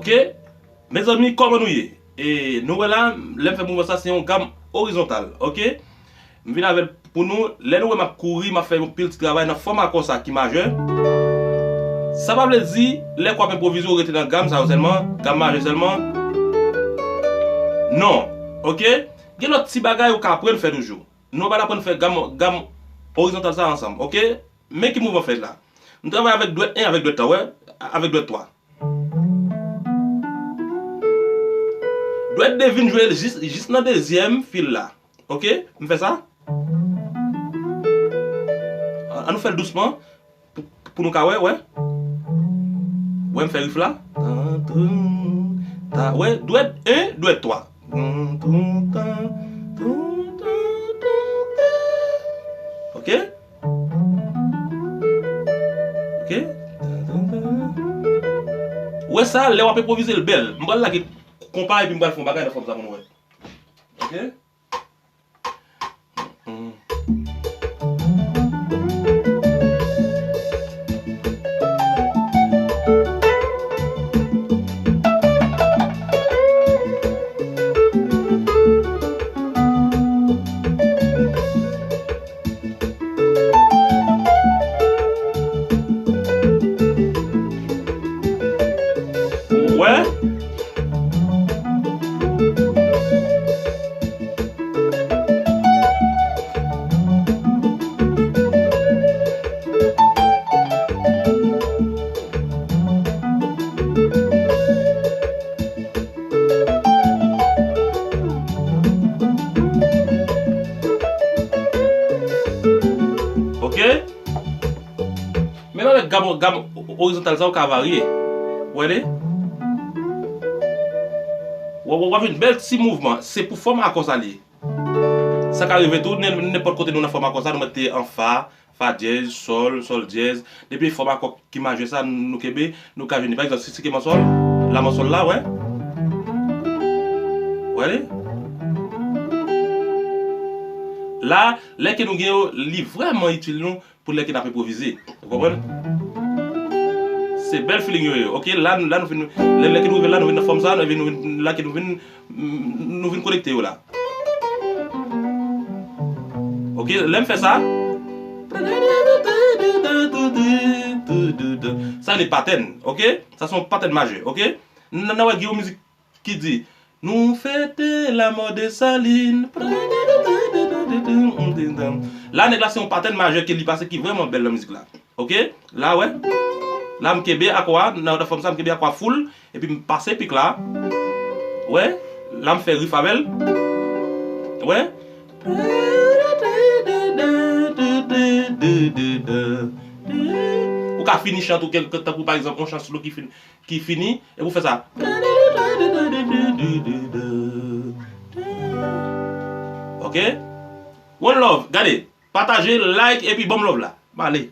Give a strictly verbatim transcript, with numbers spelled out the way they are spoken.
Ok? Mezanmi, kòman nou ye? E nou wè la, lè m fè mouvman sa, se yon gam orizontal, ok? M vin avè l pou nou. Lè nou wè m ap kouri, m ap fè yon pil ti travay nan fòm akò sa ki majè. Sa pa vle di, lè w ap enpwovize, w rete nan gam sa yo sèlman, gam majè sèlman. Non, ok? Gen lòt ti bagay ou ka aprann fè toujou. Nou pral aprann fè gam, gam orizontal sa ansanm, ok? Men ki mouvman fèt la. M travay avèk dwèt en, avèk dwèt twa, wè, avèk dwèt twa. Dwèt de vin jwe jis, jis nan dezyèm fil la. Ok? M fè sa. An, an nou fè l dousman pou, pou nou ka wè, wè. Wè m fè rif la. Tan, tan, ta, wè, dwèt en, dwèt twa. Tan, tan, tan, tan, tan, tan. Ok? Ok? Ou wè sa, lè w ap enpwovize l bèl. M pral lage konpa epi m pral fè yon bagay nan fòm sa pou nou wè. Ok? Wè. Ok? Men nan lè gam, gam orizontal sa, ou ka varye. Ou wè li? W, w, w ap jwenn bèl ti mouvman. Se pou fòm akò sa li ye. Sa ka rive tou, nen-, nenpòt kote nou nan fòm akò sa, nou mete an fa, fa dyèz, sòl, sòl dyèz. Depi fòm akò ki majè sa, nou kenbe, nou ka vini. Pa egzanp, si, si se ke mwen sòl, la mwen sòl la, wè. Wè li? La, lè ke nou gen yo, li vrèman itil nou pou lè ke n ap enpwovize. Ou konprann? Se bèl feeling yo ye. Ok, la, la nou fin, lè, lè ke nou rive la, nou vin nan fòm sa, nou vin, nou vin, la ke nou vin, nou vin konekte yo la. Ok, lè m fè sa. Sa se patèn, ok? Sa se yon patèn majè, ok? N, n a wè gen yon mizik ki di, nou fete la mò Desalin. La, nèg la se yon patèn majè ke li pase ki vrèman bèl nan mizik la. Ok? La, wè. La, m kenbe akò a, nan, nan fòm sa, m kenbe akò a full, epi m pase pik la. Wè? La, m fè rif avè l. Wè? Ou ka fini chan tou, kèk, tankou pa egzanp, yon chan slow ki fin, ki fini, epi w fè sa. Ok? One love, gade, pataje, like, epi ban m love la. M ale.